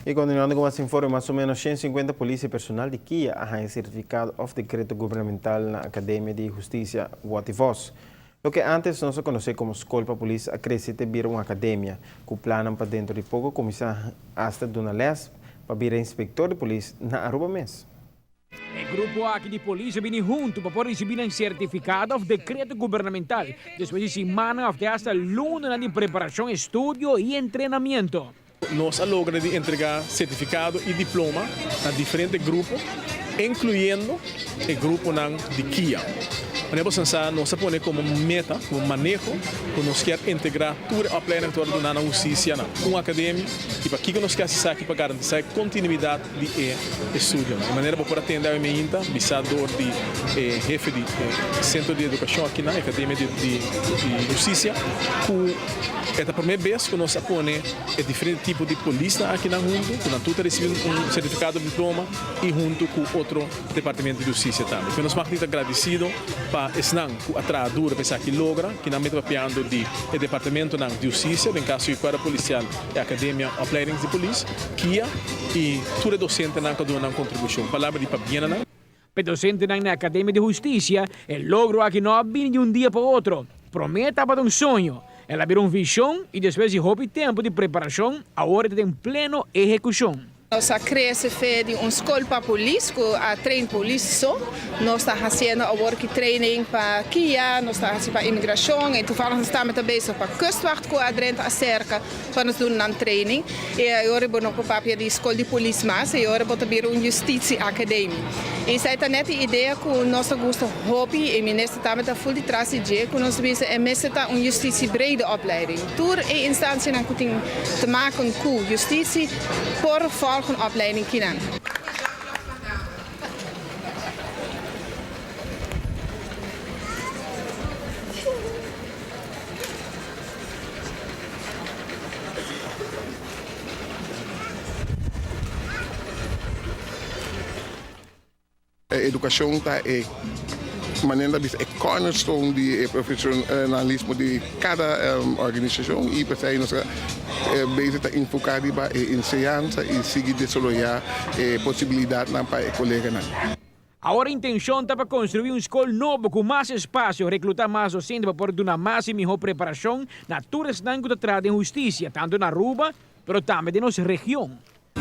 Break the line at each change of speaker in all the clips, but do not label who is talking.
Y continuando cu mas informe, mas o menos 150 polis y personal di kia a haya certificado of decreto gubernamental na Academia di Husticia Watty Vos. Loke antes nos a conoce como Scol pa Polis a crece te bira un academia, cu plannan pa dentro di poco cuminsa hasta duna les pa bira inspector di polis na Aruba mes.
E grupo aki di polis a bini huntu pa por ricibi nan certificado of decreto gubernamental despues di simannan of te hasta lunanan di preparacion, estudio y entrenamiento.
Nos a logra di entrega certificado y diploma na diferente grupo, incluyendo e gruponan di kia. Manera bo sa, nos a pone como meta, como maneho, cu nos kier integra tur e opleiding cu ta worde duna na husticia na un academia y pakico nos kier haci esaki pa garantisa e continuidad di e estudionan. E manera bo por atende awe meinta, bisa dor di e hefe di e Centro di Educacion aki na Academia di di Husticia, cu e ta prome bes cu nos a pone e diferente tipo di polisnan akinan hunto, cu nan tur ta ricibi un certificado of diploma y hunto cu otro departamento di husticia tambe. Nos mag di ta gradicido pa esnan cu a traha duro pa esaki logra, kinan mi ta papiando di e departamentonan di husticia, den caso di Cuerpo Policial, e Academia Opleidings di Polis, kia y tur e docentenan cu a duna nan contribucion. Palabra di pabien na nan.
Pa e docentenan na e Academia di Husticia, e logro aki no a bini di un dia pa otro. Prome tabata un soño, el a bira un vision y despues di hopi tempo di preparacion, awor e ta den pleno ehecucion.
Nos a crece fe di un scol pa polis cu a train polis so. Nos ta haciendo awor ki training pa kia, nos ta haci pa inmigracion y toevallig nos tambe ta bezig pa kustwacht cu a drenta acerca pa nos duna nan training. Y awor bo no por papia di scol di polis mas, y awor bo ta bira un justitie academie. Y esai ta net e idea cu nos ta gusta hopi y minister tambe ta full di tras di dje cu nos bisa e mester ta un justitie brede opleiding. Tur e instancianan cu tin te maken cu justitie por volg un opleiding kinan.
E edukashon ta e manera ta bisa e cornerstone di e profesionalismo di kada organisashon i p'esei nos a bezig ta enfoká riba e enseñansa i sigui desaroyá e posibilidatnan pa e koleganan.
Awor intenshon ta pa konstruí un skol nobo ku mas espasio, reklutá mas dosente pa por duna mas i mihó preparashon na tur esnan ku ta traha den hustisia, tantu na Aruba pero tambe den nos region.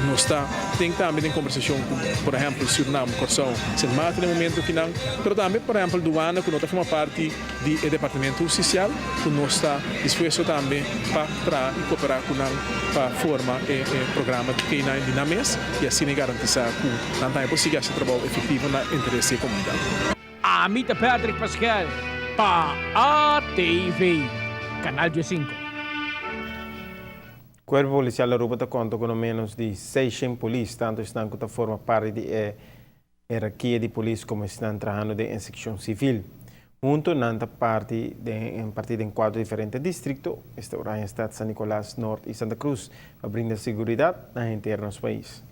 Nos ta den tambe den kombersashon ku por ehèmpel Surinam, Kòrsou, Sint Maarten den momentu kinan, pero tambe por ehèmpel Duana ku no ta forma parti di e departamento hustisial ku nos ta dispuesto tambe pa traha i koperá ku nan pa forma e programa di K-nine di nan mes i asina garantisá ku nan tambe por sigui hasi trabou efektivo na interes di e komunidat.
Ami ta Patrick Pascal pa ATV, Canal 15.
Cuerpo Policial Aruba ta conta cu no menos di seishen polis, tanto esnan cu ta forma parti di e herakia di polis como esnan trahando den e seccion civil. Hunto nan ta parti den parti den cuatro diferente districto, esta Oranjestad, San Nicolas, Noord y Santa Cruz, pa brinda seguridad na henter nos pais.